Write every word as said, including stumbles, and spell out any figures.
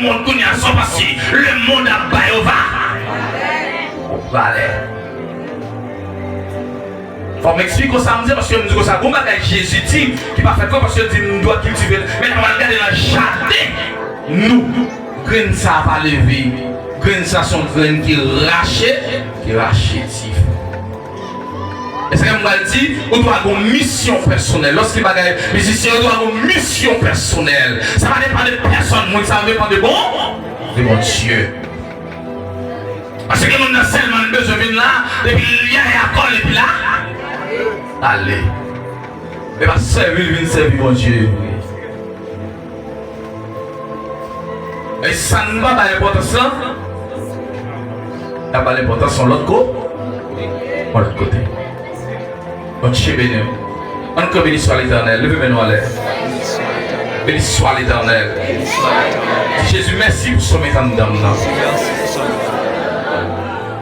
Lemonn kounye a se paske lemonn ap bay ou va-, valè. Fò m eksplike w sa m di, paske m di konsa, gon bagay Jezi di ki pa fèt vre, paske l di nou dwe kiltive l. Men n ap al gade nan jaden nou. Grenn sa a pa leve. Grenn sa a se yon grenn ki rache, ki rache ti. E sa ke m pral di, ou dwe gen yon misyon pèsonèl. Lòske bagay mizisyen yo dwe gen yon misyon pèsonèl. Sa pa depann de pèsòn moun, sa depann de bon, de Bondye. Paske moun nan sèlman bezwen vin la, depi l yaya kò l epi la, ale. E pa sèvi l vin sèvi Bondye vre. E sa n pa bay enpòtans lan, n ap bay enpòtans yon lòt ko-, yon lòt kote. Bondye beni w. Ann kanpe, béni soit l'Éternel. Leve men nou anlè. Béni soit l'Éternel. Di Jezi mèsi pou sòm anndan m nan.